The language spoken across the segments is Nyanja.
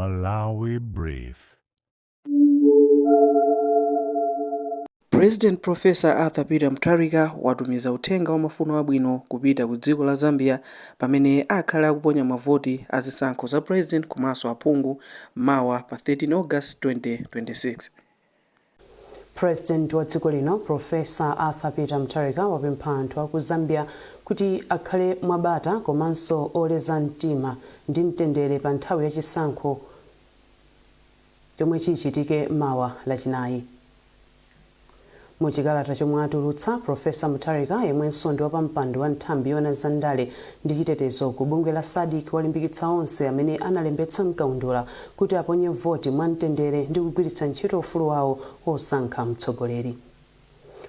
Malawi Brief. President Professor Arthur Peter Mutharika watumiza uthenga wa mafuno abwino kupita ku dziko la Zambia pamene akhale akuponya mavoti a zisankho za president komanso aphungu mawa pa 13 August 2026. President wa dziko lino, Professor Arthur Peter Mutharika, wapempha anthu aku Zambia kuti akhale mwabata komanso oleza mtima ndi mtendere pa nthawi ya chisankho chomwe chichitike mawa Lachinayi. Muchikalata chomwe atulutsa, Professor Mutharika, yemwenso ndi wapampando wa nthambi yoona zandale ndi chitetezo ku bungwe la SADC, walimbikitsa onse amene analembetsa mkaundula kuti aponye voti mwamtendere ndi kugwiritsa ntchito ufulu wawo wosankha mtsogoleri.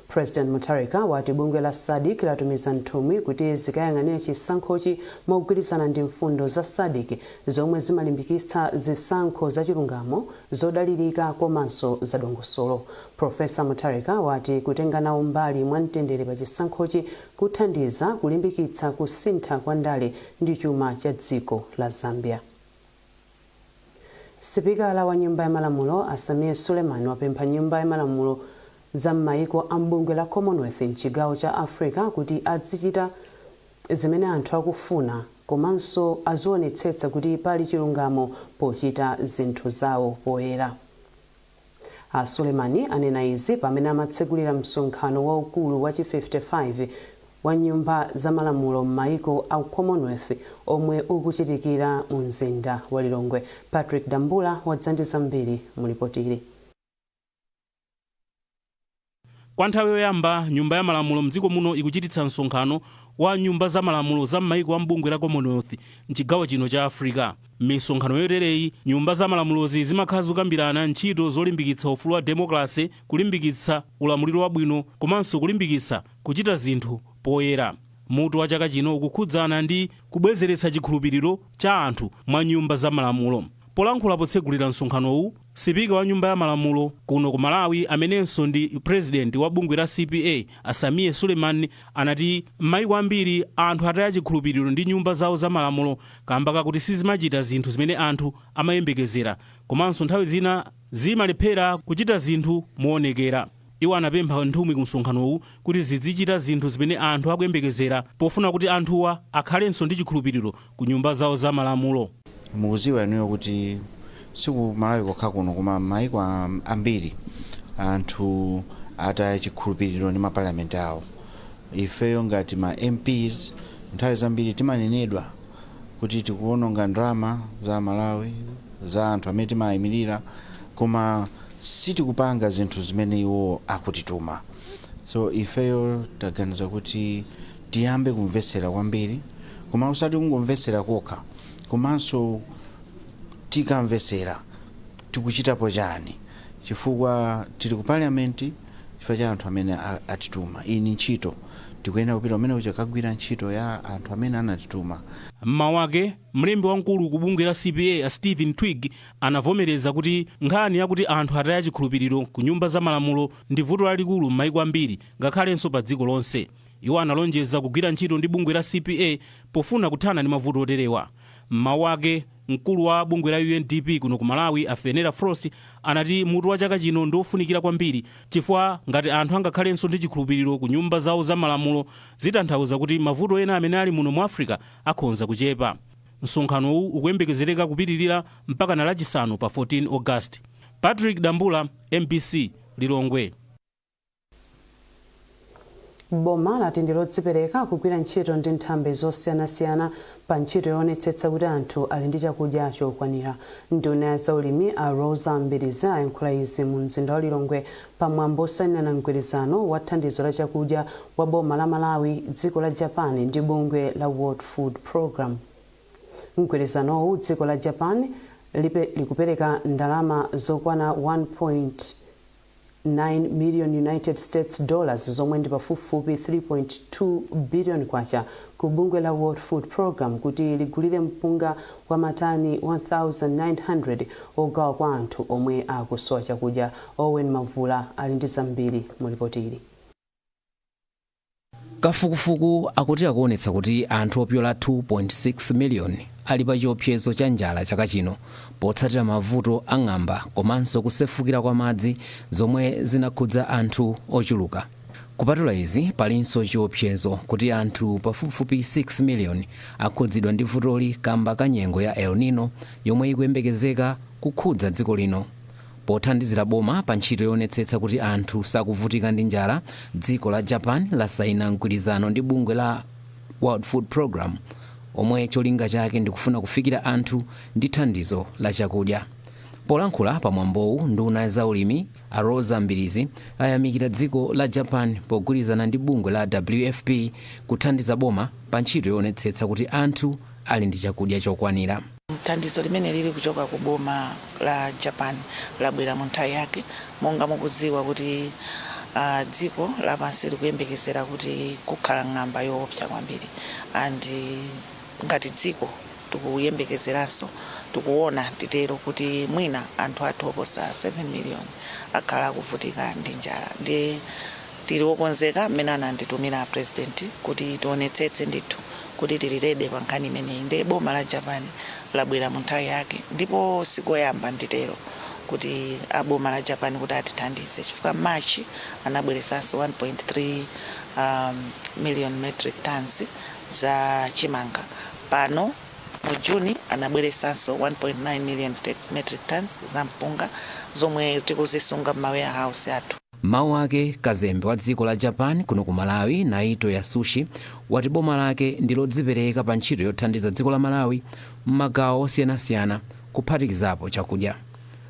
President Mutharika wati bungwe la SADC latumiza nthumwi kuti zikayang'anire chisankhochi mogwirizana ndi mfundo za SADC zomwe zimalimbikitsa zisankho zachilungamo, zodalirika komanso zadongosolo. Professor Mutharika wati kutenga nawo mbali mwamtendere pa chisankhochi kuthandiza kulimbikitsa kusintha kwa ndale ndi chuma cha dziko la Zambia. Sipikala wa Nyumba ya Malamulo, a Sameer Suleman, wapempha Nyumba ya Malamulo za m'mayiko a m'bungwe la Commonwealth mchigawo cha Africa kuti azichita zimene anthu akufuna komanso azionetsetsa kuti pali chilungamo pochita zinthu zawo poyera. A Suleman anena izi pamene amatsegulira msonkhano waukulu wa chi 55 wa nyumba za malamulo m'mayiko a Commonwealth omwe ukuchitikira mu mzinda wa Lilongwe. Patrick Dambula wadza ndi zambiri mu ripoti ili. Kwa nthawi yoyamba, Nyumba ya Malamulo mdziko muno ikuchititsa msonkhano wa nyumba za malamulo za m'mayiko a m'bungwe la Commonwealth mchigawo chino cha Africa. M'misonkhano yotereyi, nyumba za malamulozi zimakhala zikukambirana ntchito zolimbikitsa ufulu wa demokrase, kulimbikitsa ulamuliro wabwino komanso kulimbikitsa kuchita zinthu poyera. Mutu wa chaka chino ukukhudzana ndi kubwezeretsa chikhulupiriro cha anthu mwa nyumba za malamulo. Polankhula potsegulira msonkhanowu, sipika wa Nyumba ya Malamulo kuno ku Malawi amenenso ndi president wa bungwe la CPA, a Sameer Suleman, anati m'mayiko ambiri anthu ataya chikhulupiriro ndi nyumba zawo za malamulo kamba kakuti sizimachita zinthu zimene anthu amayembekezera komanso nthawi zina zimalephera kuchita zinthu moonekera. Iwo anapempha nthumwi ku msonkhanowu kuti zidzichita zinthu zimene anthu akuyembekezera pofuna kuti anthuwa akhalenso ndi chikhulupiriro ku nyumba zawo za malamulo. Mukuziwa inuyo kuti siku Malawi kokha kuno, koma maiko ambiri anthu ataya chikhulupiriro ndi mapalamenti awo. Ifeyo ngati ma MPs nthawi zambiri timanenedwa kuti tikuononga ndalama za Malawi, za anthu amene timayimirira, koma sitikupanga zinthu zimene iwo akutituma. So ifeyo taganiza kuti tiyambe kumvetsera kwambiri, koma usati kungomvetsera kokha, komanso tikamvetsera tikuchitapo chani, chifukwa tili ku parliament chifukwa cha anthu amene atituma. Iyi ni ntchito, tikuyenera kupita kumene kuja kagwira ntchito ya anthu amene anatituma. Mmawu ake, mlembi wamkulu ku bungwe la CPA, a Stephen Twigg, anavomereza kuti nkhani yakuti anthu ataya chikhulupiriro ku nyumba za malamulo ndi vuto lalikulu m'mayiko ambiri ngakhalenso pa dziko lonse. Iwo analonjeza kugwira ntchito ndi bungwe la CPA pofuna kuthana ndi mavuto oterewa. Mmawu ake, mkulu wa bungwe la UNDP kuno ku Malawi, a Fenera Frost, anati mutu wa chaka chino ndi wofunikira kwambiri chifukwa ngati anthu angakhalenso ndi chikhulupiriro ku nyumba zawo za malamulo, zitanthauza kuti mavuto ena amene ali muno mu Africa akhonza kuchepa. Msonkhanowu ukuyembekezereka kupitirira mpaka na Lachisanu pa 14 August. Patrick Dambula, MBC, Lilongwe. Boma lati ndi lodzipereka kugwira ntchito ndi nthambi zosiyanasiyana pa ntchito yoonetsetsa kuti anthu ali ndi chakudya chokwanira. Nduna ya zaulimi, a Roza Mbilizi, ayankhula izi mu mzinda wa Lilongwe pamwambo osayinirana mgwirizano wa thandizo la chakudya wa boma la Malawi, dziko la Japan ndi bungwe la World Food Program. Mgwirizanowu, dziko la Japan likupereka ndalama zokwana 1.9 million United States dollars, zomwe ndi pafupifupi 3.2 billion kwacha, ku bungwe la World Food Program kuti ligulire mpunga wa matani 1900 ogawa kwa anthu omwe akusowa chakudya. Owen Mavula ali ndi zambiri mu ripoti ili. Kafukufuku akuti akuonetsa kuti anthu opyola 2.6 million Ali pa chiopsezo cha njala chaka chino potsatira mavuto ang'amba komanso kusefukira kwa madzi zomwe zinakhudza anthu ochuluka. Kupatula izi, palinso chiopsezo kuti anthu pafupifupi 6 miliyoni akhudzidwa ndi vutoli kamba ka nyengo ya El Nino yomwe ikuyembekezeka kukhudza dziko lino. Pothandizira boma pa ntchito yoonetsetsa kuti anthu sakuvutika ndi njala, dziko la Japan lasayina mgwirizano ndi bungwe la World Food Program omwe cholinga chake ndikufuna kufikira anthu ndi thandizo la chakudya. Polankhula pamwambowu, nduna ya zaulimi a Rosa Mbirizi ayamikira dziko la Japan pogwirizana ndi bungwe la WFP kuthandiza boma pa ntchito yoonetsetsa kuti anthu ali ndi chakudya chokwanira. Thandizo limene lili kuchoka ku boma la Japan labwera mu nthawi yake. Monga mukudziwa kuti dziko lapansi likuyembekezera kuti kukhala ng'amba yoopsa kwambiri, and ngati dziko tikuyembekezeranso, tikuona titero kuti mwina anthu athu oposa 7 million akhala akuvutika ndi njala. Ndi tili wokonzeka mmene ananditumira President kuti tionetsetse ndithu kuti tili ready pa nkhani imeneyi. Ndi boma la Japan labwera mu nthawi yake, ndipo sikoyamba nditero kuti aboma la Japan kuti atithandize, chifukwa March anabweresanso 1.3 million metric tons za chimanga. Pano mu Juni anabweresanso 1.9 million metric tons za mpunga zomwe tikuzisunga m'ma warehouse athu. Mawu ake, kazembe wa dziko la Japan kuno ku Malawi, Naito Yasushi, wati boma lake ndi lodzipereka pa ntchito yothandiza dziko la Malawi m'magawo osiyanasiyana, kuphatikizapo chakudya.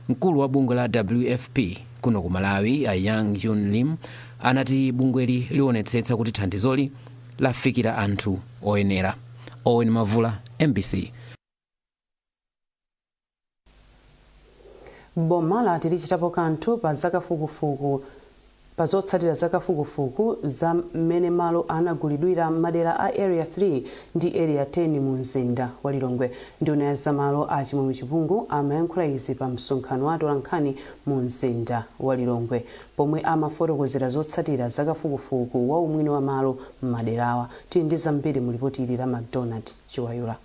Mkulu wa bungwe la WFP kuno ku Malawi, a Yang Jun Lim, anati bungweli liwonetsetsa kuti thandizoli lafikira anthu oyenera. Owen Mavula, MBC. Boma lati lichitapo kanthu pa zakafukufuku, pa zotsatira zakafukufuku za mmene malo anagulidwira madera a Area 3 ndi Area 10 mu mzinda wa Lilongwe. Nduna ya zamalo a Chimwemwe Chipungu amayankhula izi pa msonkhano wa atolankhani mu mzinda wa Lilongwe pomwe amafotokozera zotsatira zakafukufuku wa umwini wa malo m'maderawa. Tili ndi zambiri mu lipoti ili la McDonald Chiwayula.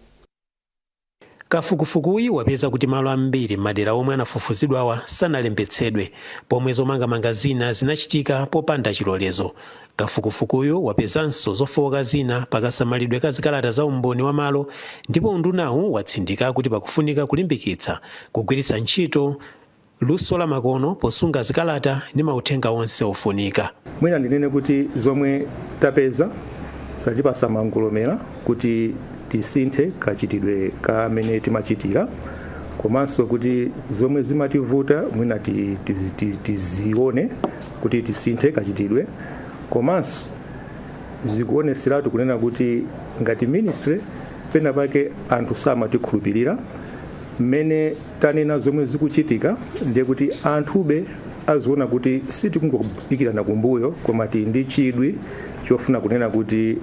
Kafukufukuyu wapeza kuti malo ambiri m'madera omwe anafufuzidwawa sanalembetsedwe, pomwe zomangamanga zina zinachitika popanda chilolezo. Kafukufukuyu wapezanso zofowoka zina pakasamalidwe ka zikalata za umboni wa malo, ndipo undunawu watsindika kuti pakufunika kulimbikitsa kugwiritsa ntchito luso la makono posunga zikalata ndi mauthenga onse ofunika. Mwina ndinene kuti zomwe tapeza zatipasa mangolomera kuti tisinthe kachitidwe kamene timachitira, komanso kuti zomwe zimativuta mwina tizione kuti tisinthe kachitidwe, komanso zikuoneseratu kunena kuti ngati ministry pena pake anthu samatikhulupirira mmene tanena zomwe zikuchitika. Ndiye kuti anthube aziona kuti sitikungobikirana kumbuyo, koma tili ndi chidwi chofuna kunena kuti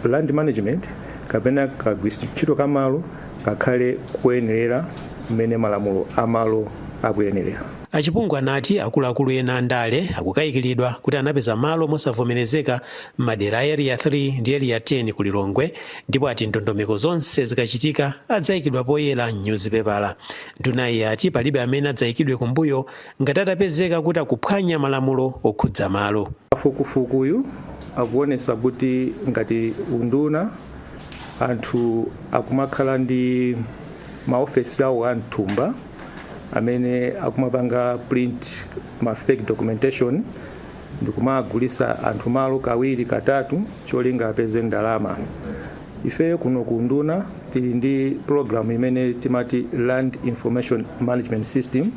land management kapena kagwiritsidwe ntchito kamalo kakhale kuyenerera mmene malamulo amalo akuyenerera. Achipungu anati akuluakulu ena andale akukayikiridwa kuti anapeza malo mosavomerezeka m'madera a Area 3 ndi Area 10 ku Lilongwe, ndipo ati ndondomeko zonse zikachitika adzayikidwa poyera m'nyuzipepala. Ndunayi ati palibe amene adzayikidwe kumbuyo ngati atapezeka kuti akuphwanya malamulo okhudza malo. Kafukufukuyu akuonesa kuti ngati unduna anthu akumakhala ndi maofesi awo a mthumba amene akumapanga print ma fake documentation ndikumagulisa anthu malo kawiri, katatu, cholinga apeze ndalama. Ifeyo kuno ku unduna tili ndi program imene timati Land Information Management System.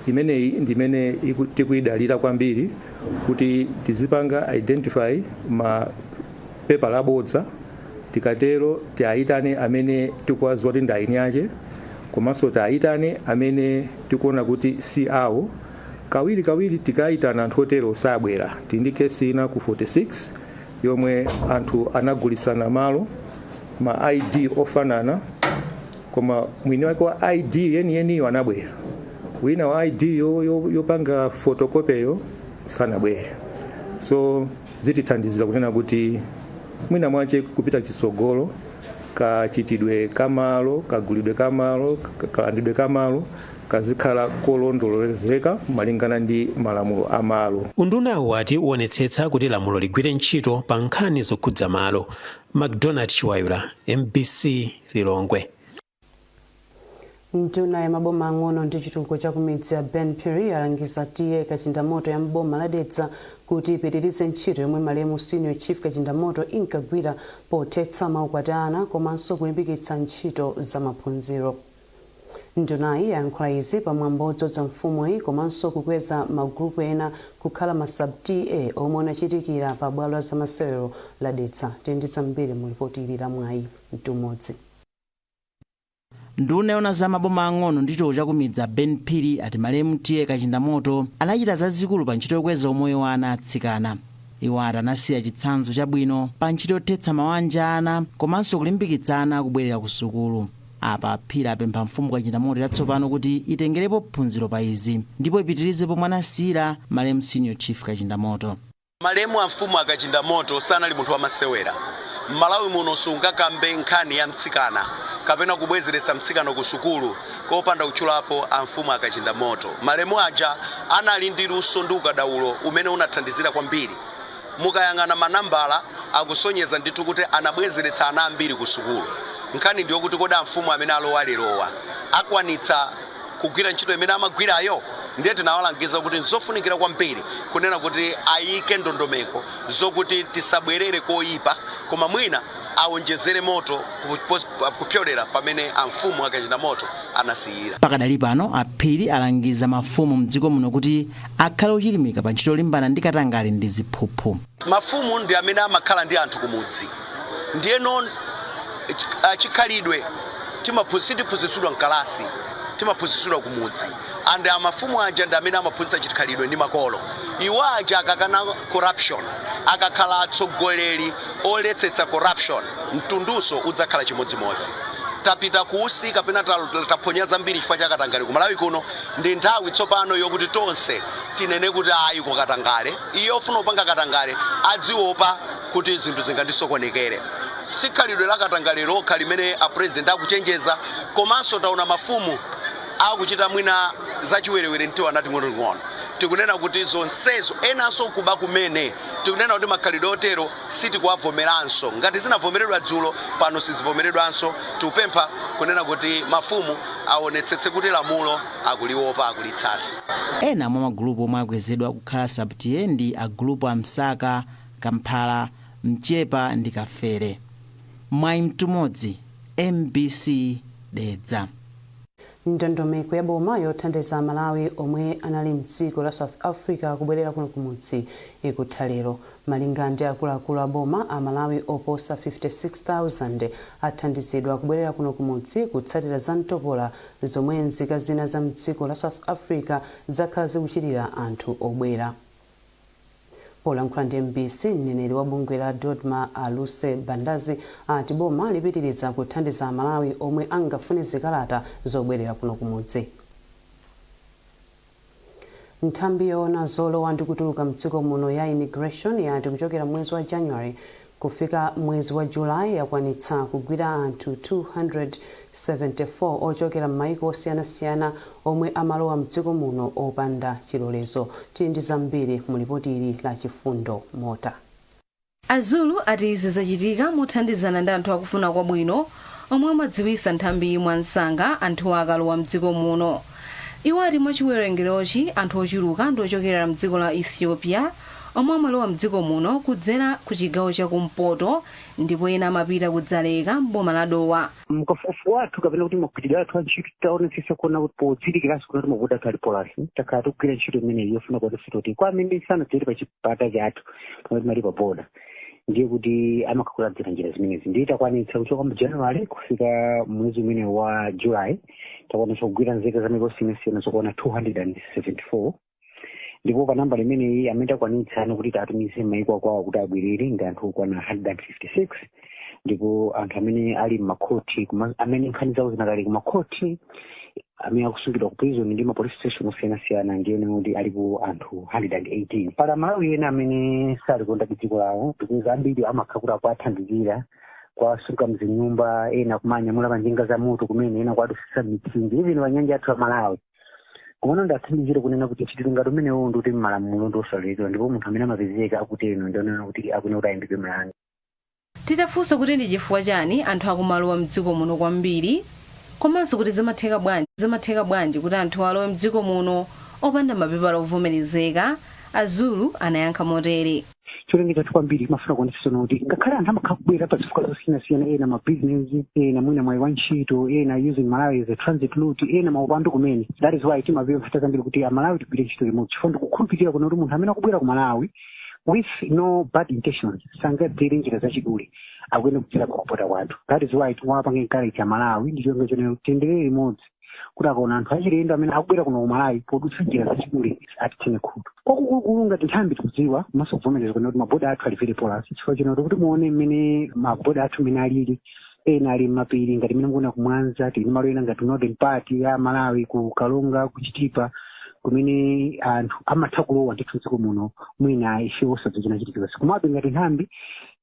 Imeneyi ndi imene tikuyidalira kwambiri kuti tizipanga identify ma pepala abodza. Tikatero tiayitane amene tikuwadziwa kuti ndi eni ache, komanso tiayitane amene tikuona kuti si awo. Kawiri kawiri tikayitana anthu otero sabwera. Tili ndi kesi ina ku 46 yomwe anthu anagulisana malo, ma ID ofanana, koma mwini wake wa ID yeniyeniyo anabwera, wina wa ID yopanga photocopy yo sanabwere. So zitithandizira kunena kuti mwina mwache kupita chitsogolo. Kachitidwe kamalo, kagulidwe kamalo, kalandidwe kamalo kazikhala kolondolozeka malingana ndi malamulo amalo. Undunawu wati uonetsetsa kuti lamulo ligwire ntchito pa nkhani zokhudza malo. McDonald Chiwayula, MBC, Lilongwe. Nduna ya maboma ang'ono ndi chitukuko cha kumidzi ya Ben Phiri alangiza T/A Kachindamoto ya mboma la Dedza kuti ipitirize ntchito yomwe malemu Senior Chief Kachindamoto inkagwira pothetsa maukwati ana komanso kulimbikitsa ntchito za maphunziro. Ndunayi yayankhula izi pamwambo odzodza mfumuyi komanso kukweza magulupu ena kukhala ma sub TA omwe unachitikira pa bwalo la zamasewero la Dedza. Tili ndi zambiri mu ripoti ili la Mwayi Mtumodzi. Nduna yona za maboma ang'ono ndi chitukuko chakumidzi Ben Phiri ati malemu T/A Kachindamoto anachita zazikulu pa ntchito yokweza umoyo wa ana atsikana. Iwo ati anasiya chitsanzo chabwino pa ntchito yothetsa mawanja ana komanso kulimbikitsa ana kubwerera ku sukulu. Apa Phiri apempha mfumu Kachindamoto yatsopano kuti itengerepo phunziro pa izi ndipo ipitirize pomwe anasiyira malemu Senior Chief Kachindamoto. Malemu a mfumu Akachindamoto sanali munthu wamasewera. M'Malawi muno sungakambe nkhani ya mtsikana kapena kubwezeretsa mtsikana ku sukulu kopanda kutchulapo a mfumu Akachindamoto. Malemu aja anali ndi luso ndi ukadaulo umene unathandizira kwambiri. Mukayang'ana manambala akusonyeza ndithu kuti anabwezeretsa ana ambiri ku sukulu. Nkhani ndiyokuti kodi amfumu amene alowa lerowa akwanitsa kugwira ntchito imene amagwirayo? Ndiye tinawalangiza kuti nzofunikira kwambiri kunena kuti ayike ndondomeko zokuti tisabwerere koyipa, koma mwina awonjezere moto kupyolera pamene amfumu Akachindamoto anasiyira. Pakadali pano Aphiri alangiza mafumu mdziko muno kuti akhale ochilimika pa ntchito yolimbana ndi katangale ndi ziphuphu. Mafumu ndi amene amakhala ndi anthu kumudzi, ndiyeno chikhalidwe sitiphunzitsidwa mkalasi, timaphunzitsidwa kumudzi. And amafumu aja ndi amene amaphunzitsa chikhalidwe ndi makolo. Iwo aja akakana corruption, akakhala atsogoleri oletsetsa corruption, mtunduso udzakhala chimodzimodzi. Tapita kusi kapena taphonya zambiri chifukwa cha katangale ku Malawi kuno. Ndi nthawi tsopano yokuti tonse tinene kuti ayi kwa katangale. Iye ofuna kupanga katangale adziopa kuti zinthu zingandisokonekere. Si khalidwe la katangale lokha limene a president akuchenjeza, komanso taona mafumu akuchita mwina zachiwerewere mtiwo anati ng'onong'ono. Tikunena kuti zonsezo, enanso kuba kumene, tikunena kuti makhalidwe otero sitikuwavomeranso. Ngati zinavomeredwa dzulo, pano sizivomeredwanso. Tikupempha kunena kuti mafumu aonetsetse kuti lamulo akuliopa, akulitsata. Ena mwa magulupu omwe akwezedwa kukhala sub-TA ndi agulupu a Msaka, Kamphala, Mchepa ndi Kafere. Mwayi Mtumodzi, MBC, Dedza. Ndondomeko ya boma yothandiza Malawi omwe anali mdziko la South Africa kubwerera kuno kumudzi ikutha lero. Malinga ndi akuluakulu a boma, Amalawi oposa 56,000 athandizidwa kubwerera kuno kumudzi kutsatira za mtopola zomwe nzika zina za mdziko la South Africa zakhala zikuchitira anthu obwera. Polankhula ndi MBC, mneneri wa bungwe la DoDMA Aluse Bandazi ati boma lipitiriza kuthandiza Amalawi omwe angafune zikalata zobwerera kuno kumudzi. Nthambi yoona zolowa ndi kutuluka mdziko muno ya Immigration yati kuchokera mwezi wa January kufika mwezi wa Julayi yakwanitsa kugwira anthu 274 ochokera m'mayiko osiyanasiyana omwe amalowa mdziko muno opanda chilolezo. Tili ndi zambiri mu lipoti ili la Chifundo Mota. Azulu ati izi zachitika mothandizana ndi anthu akufuna kwabwino omwe amadziwisa nthambi mwansanga anthu akalowa mdziko muno. Iwo ati mwachiwerengerochi anthu ochuluka ndi ochokera mdziko la Ethiopia omwe amalowa mdziko muno kudzera ku chigawo chakumpoto, ndipo ena amapita kudzaleka mboma la Dowa. Mkafukufuku wathu kapena kuti magwiridwe athu antchito, taonetsetsa kuona kuti podzirikiranso kuna kuti mavuto athu ali porous, takhala tikugwira ntchito imeneyi yofuna kuonetsetsa kuti kwa amene sanadzere pa chipata chathu pamene timali pa boda, ndiye kuti amakhala adzera njira zimenezi. Ndiye takwanitsa kuchoka mu January kufika mwezi umene wa July, takwanitsa kugwira nzika za maiko osiyanasiyana zokwana 274, ndipo pa nambala imeneyi amene takwanitsa ano kuti atumize maiko akwawo kuti abwerere ndi anthu okwana 156, ndipo anthu amene ali m'makhoti, amene nkhani zawo zinakali kumakhoti, amene akusungidwa ku prison ndi ma police station osiyanasiyana, ndiye kuti alipo anthu 118. Pali Amalawi ena amene salikonda dziko lawo because ambiri amakhala kuti akuathandizira. Kwasunga mzinyumba, ena kumanyamula panjinga za moto kumene, ena kuwadusisa mitsinje, even pa nyanja yathu ya Malawi. Komano ndatsimikizire kunena kuti mchitidwe ngati umenewo ndi kuti mmalamulo ndi osaloledwa, ndipo munthu amene amapezeka akuteno ndionena kuti akuyenera kuti ayimbidwe mlandu. Titafunsa kuti ndi chifukwa chani anthu akumalowa mdziko muno kwambiri, komanso kuti zimatheka bwanji kuti anthu alowe mdziko muno opanda mapepala ovomerezeka, Azulu anayankha motere. Cholinga chathu kwambiri timafuna kuonetsetsa kuti ngakhale anthu amakhala kubwera pa zifukwa zosiyanasiyana, ena mabizinesi, ena mwina mwayi wa ntchito, ena using Malawi as a transit route, ena maupandu kumene. That is why timapempha zambiri kuti Amalawi tigwire ntchito limodzi, chifukwa ndikukhulupirira kuno kuti munthu amene akubwera ku Malawi with no bad intentions sangadzere njira zachidule, akuyenda kudzera pa kwathu. That is why timawapanga encourage Amalawi ndi cholinga chonena tiyenderere limodzi, kuti akaona anthu achilendo amene akubwera kuno ku Malawi podutsa njira zachidule atitsene khutu. Kwakukulukulu ngati nthambi tikudziwa komanso kuvomereza kuno kuti maboda athu ali very porous, chifukwa chino kuti muone mmene maboda athu mmene alili, ena ali mmapiri ngati mmene mukuona kumwanza, tili malo ena ngati northern part ya Malawi, ku Kalonga, ku Chitipa, kumene anthu amatha kulowa ndithu mdziko muno mwina ife osadziwa chilichonse. Komabe ngati nthambi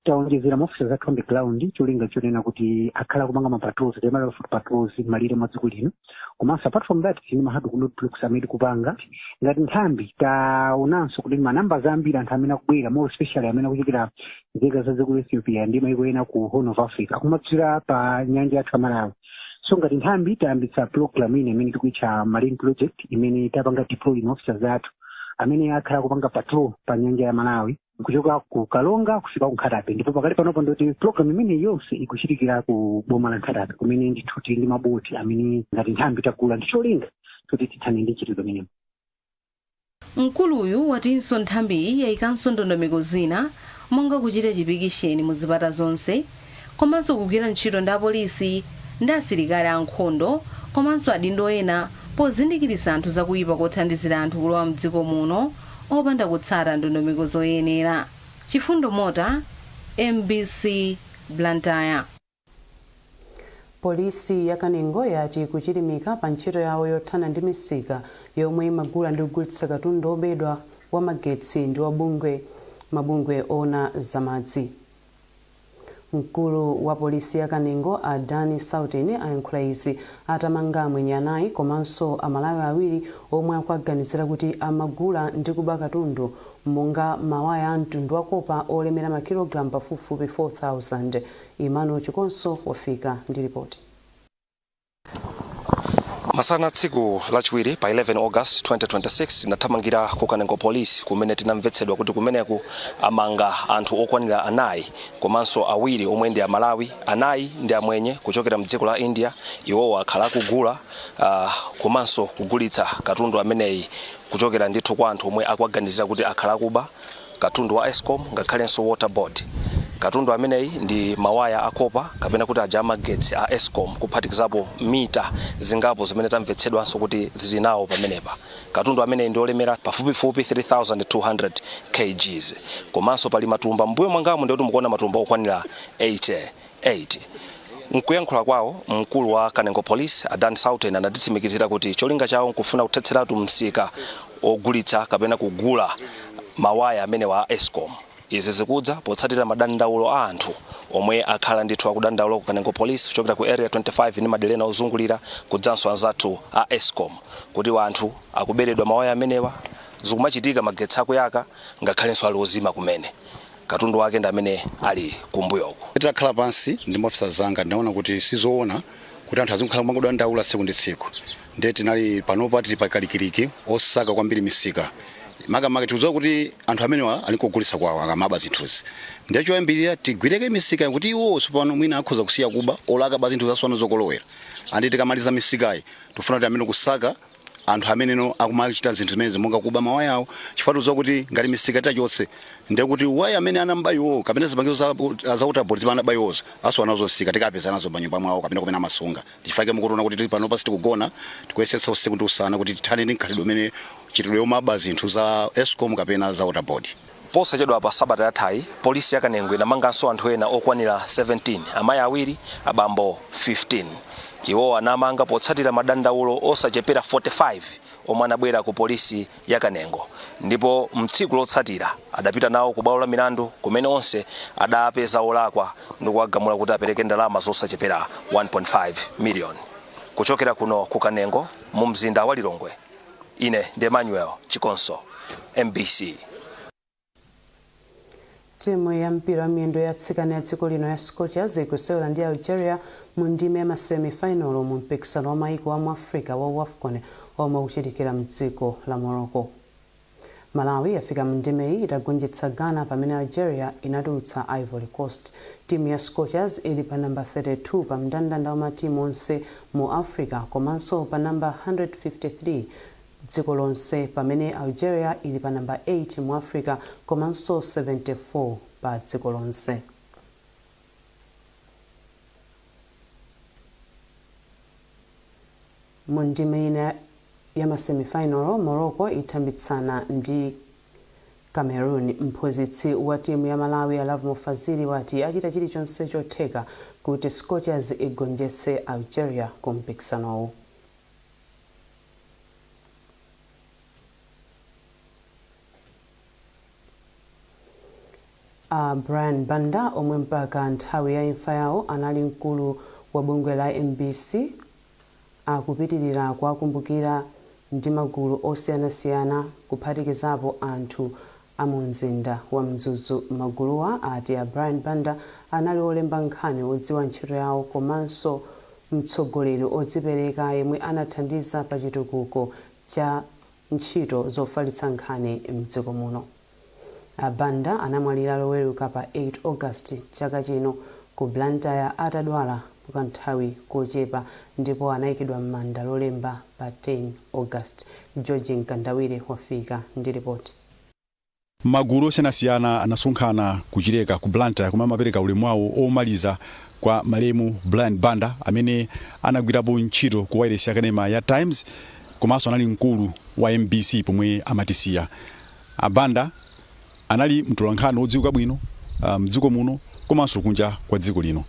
taonjezera maofficers athu on the ground, cholinga chonena kuti akhala kupanga ma patrols, timala foot patrols malire mwa dziko lino. Komanso apart from that, tili ma hard roadblocks amene tikupanga. Ngati nthambi taonanso kuti ma numbers ambiri anthu amene akubwera, more especially amene akuchokera nzika za dziko la Ethiopia ndi maiko ena ku Horn of Africa, akumadzera pa nyanja yathu ya Malawi. So ngati nthambi tayambitsa program ine imene tikuitcha Marine Project, imene tapanga deploy ma officers athu amene akhala kupanga patrol pa nyanja ya Malawi kuchoka ku Kalonga kufika ku Nkhata Bay. Ndipo pakali panopo ndoti program imene yonse ikuchitikira ku boma la Nkhata Bay, kumene ndithu tili ndi maboti amene ngati nthambi tagula ndi cholinga kuti tithane ndi mchitidwe umenewu. Mkuluyu watinso nthambiyi yayikanso ndondomeko zina monga kuchita chipikisheni mu zipata zonse, komanso kugwira ntchito ndi apolisi ndi asilikali ankhondo komanso adindo ena pozindikiritsa anthu zakuyipa kothandizira anthu kulowa mdziko muno opanda kutsata ndondomeko zoyenera. Chifundo Mota, MBC, Blantyre. Polisi ya Kanengo yati kuchilimika pa ntchito yawo yothana ndi misika yomwe imagula ndi kugulitsa katundu obedwa wa magetsi ndi wabungwe mabungwe ona zamadzi. Mkulu wa polisi ya Kanengo a Dani Sautin ayankhula izi atamanga amwenye anayi komanso Amalawi awiri omwe akuaganizira kuti amagula ndi kuba katundu monga mawaya a mtundu wa kopa olemera makilogalamu pafupifupi 4000. Emmanuel Chikonso wafika ndi ripoti. Masana tsiku lachiwiri pa 11 August 2026, tinathamangira ku Kanengo Police kumene tinamvetsedwa kuti kumeneku amanga anthu okwanira anayi komanso awiri omwe ndi Amalawi, anayi ndi amwenye kuchokera mdziko la India. Iwowo akhala akugula komanso kugulitsa katundu ameneyi kuchokera ndithu kwa anthu omwe akuaganizira kuti akhala akuba katundu wa ESCOM ngakhalenso Water Board. Katundu ameneyi ndi mawaya akopa kapena kuti aja amagetsi a ESCOM, kuphatikizapo mita zingapo zimene tamvetsedwanso kuti zili nawo pamenepa. Katundu ameneyi ndi olemera pafupifupi 3200 kgs. Komanso pali matumba mbuyo mwangamu, ndikuti mukuona matumba okwanira 88. Mkuyankhula kwawo, mkulu wa Kanengo Police Adan Sauten anatitsimikizira kuti cholinga chawo nkufuna kuthetseratu msika ogulitsa kapena kugula mawaya amene wa ESCOM. Izi zikudza potsatira madandaulo a anthu omwe akhala ndithu akudandaula ku Kanengo Police kuchokera ku Area 25 ndi madera ena ozungulira, kudzanso anzathu a ESCOM, kuti anthu akuberedwa mawaya amenewa. Zikumachitika magetsi akuyaka ngakhalenso ali ozima kumene. Katundu wake ndi amene ali kumbuyoko. Titakhala pansi ndi maofisa zanga, ndinaona kuti sizoona kuti anthu azikhala kumangodandaula tsiku ndi tsiku. Ndiye tinali panopa tili pakalikiliki osaka kwambiri misika, makamaka tikudziwa kuti anthu amenewa ali kugulitsa kwawo akamaba zinthuzi. Ndiye choyambirira tigwireke misika kuti iwo tsopano mwina akhoza kusiya kuba olaka zinthu zaswano zokolowera. Andi tikamaliza misikayi, tifuna kuti amene kusaka anthu ameneno akumachita zinthu zimenezi monga kuba mawayawo, chifukwa tikudziwa kuti ngati misika tachotse, ndiye kuti waya amene anamba iwo kapena zipangizo za Water Board zimene anaba iwozo aso anazosika tikapeza nazo manyumba mwawo kapena kumene amasunga. Chifukwa mukuona kuti tili panopa sitikugona, tikuyesetsa usiku ndi usana kuti tithane ndi mkhalidwe umene chitidwe yomaba zinthu za ESCOM kapena za Water Board. Posachedwa pa sabata yathayi, polisi ya Kanengo inamanganso anthu ena okwanira 17, amayi awiri, abambo 15. Iwo anamanga potsatira madandaulo osachepera 45 omwe anabwera ku polisi ya Kanengo, ndipo mtsiku lotsatira adapita nawo ku bwalo la milandu kumene onse adapeza olakwa ndi kuwagamula kuti apereke ndalama zosachepera 1.5 million. Kuchokera kuno ku Kanengo mu mzinda wa Lilongwe, ine ndi Emmanuel Chikonso, MBC. Timu ya mpira wa miyendo ya atsikana ya dziko lino ya Scorchers ikusewera ndi Algeria mu ndime ya masemifinal mu mpikisano wa maiko a mu Africa wa WAFCON omwe ukuchitikira mdziko la Morocco. Malawi yafika mu ndimeyi itagonjetsa Ghana pamene Algeria inatulutsa Ivory Coast. Timu ya Scorchers ili pa namba 32 pa mndandanda wa matimu onse mu Africa komanso pa namba 153 dziko lonse pamene Algeria ili pa namba 8 mu Africa komanso 74 pa dziko lonse. Mu ndime ina ya masemifinal, Morocco ithambitsana ndi Cameroon. Mphunzitsi wa timu ya Malawi a Lovemore Fazili wati achita chilichonse chotheka kuti Scorchers igonjetse Algeria ku mpikisanowu. A Brian Banda omwe mpaka nthawi ya imfa yawo anali mkulu wa bungwe la mbc akupitilira kuwakumbukira ndi magulu osiyanasiyana kuphatikizapo anthu a mu mzinda wa Mzuzu. Maguluwa ati a Brian Banda anali olemba nkhani odziwa ntchito yawo komanso mtsogoleri odzipereka yemwe anathandiza pa chitukuko cha ntchito zofalitsa nkhani mdziko muno. A Banda anamwalira loweruka pa 8 August chaka chino ku Blantyre atadwala kanthawi kochepa ndipo anayikidwa m'manda lolemba pa 10 August. George Mkandawire wafika ndi ripoti. Magulu osiyanasiyana anasonkhana ku Chileka ku Blantyre komwe amapereka ulemu wawo omaliza kwa malemu Brian Banda amene anagwirapo ntchito ku wailesi yakanema ya Times komanso anali mkulu wa mbc pomwe amatisiya. A Banda anali mtolankhani wodziwika bwino mdziko muno komanso kunja kwa dziko lino.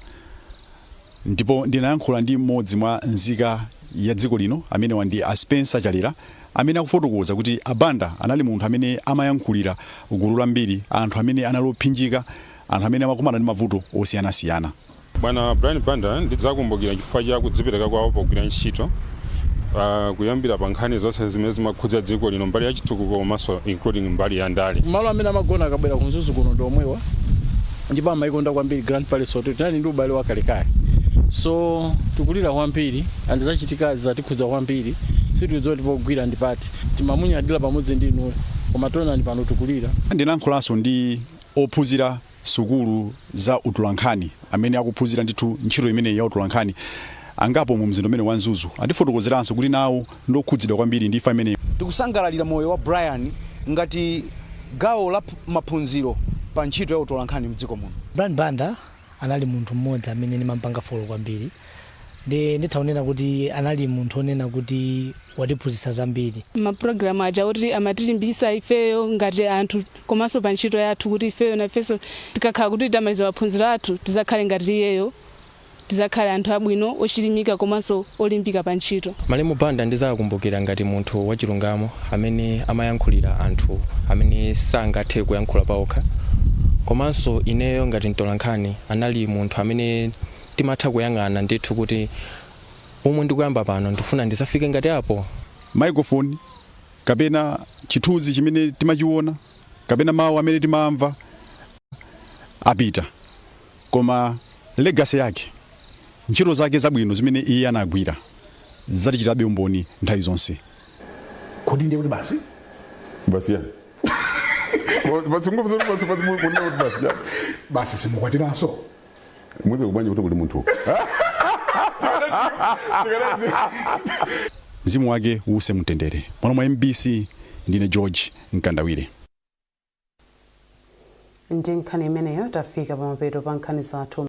Ndipo ndinayankhula ndi mmodzi mwa nzika ya dziko lino, amenewa ndi a Spencer Chalera, amene akufotokoza kuti a Banda anali munthu amene amayankhulira gulu lambiri, anthu amene anali ophinjika, anthu amene amakumana ndi mavuto osiyanasiyana. Bwana Brian Banda ndidzakumbukira chifukwa cha kudzipereka kwawo pogwira ntchito, kuyambira pa nkhani zonse zimene zimakhudza dziko lino mbali ya chitukuko komanso including mbali ya ndale. Malo amene amagona akabwera ku Mzuzu kuno ndi omwewa ndipo amayikonda kwambiri Grand Palace Hotel. Tinali ndi ubale wakalekale, so tikulira kwambiri and zachitikazi zatikhudza kwambiri. Sitikudziwa kuti pogwira ndi pati. Timamunyadira pamodzi ndi inuyo, koma tionani pano tikulira. Ndinayankhulanso ndi ophunzira sukulu za utolankhani amene akuphunzira ndithu ntchito imeneyi ya utolankhani angapo mu mzinda umene wa Mzuzu, andifotokozeranso kuti nawo ndokhudzidwa kwambiri ndi imfa imeneyi. Tikusangalalira moyo wa Brian ngati gawo la maphunziro pa ntchito ya utolankhani mdziko muno. Brian Banda anali munthu mmodzi amene ndimampanga follow kwambiri ndi nditha kunena kuti anali munthu onena kuti watiphunzitsa zambiri. Mapulogalamu aja kuti amatilimbikitsa ifeyo ngati anthu komanso pa ntchito yathu kuti ifeyo nafenso tikakhala kuti tamaliza maphunziro athu tizakhale ngati iyeyo, tizakhale anthu abwino, ochilimika komanso olimbika pa ntchito. Malemu Banda ndizakumbukira ngati munthu wachilungamo amene amayankhulira anthu amene sangathe kuyankhula paokha, komanso ineyo ngati mtolankhani anali munthu amene timatha kuyang'ana ndithu kuti pomwe ndikuyamba pano ndifuna ndizafike ngati apo. Microphone kapena chithunzi chimene timachiona kapena mawu amene timamva apita, koma legacy yake, ntchito zake zabwino zimene iye anagwira zidzatichitirabe umboni nthawi zonse. Kodi ndiye kuti basi? Basi yani? Basi basi basi basi basi yani? Basi simukwatiranso? Muze kubanja kuti kuli munthu. Mzimu wake uuse mtendere. M'malo mwa MBC ndine George Mkandawire. Ndi nkhani imeneyo tafika pamapeto pa nkhani zathu.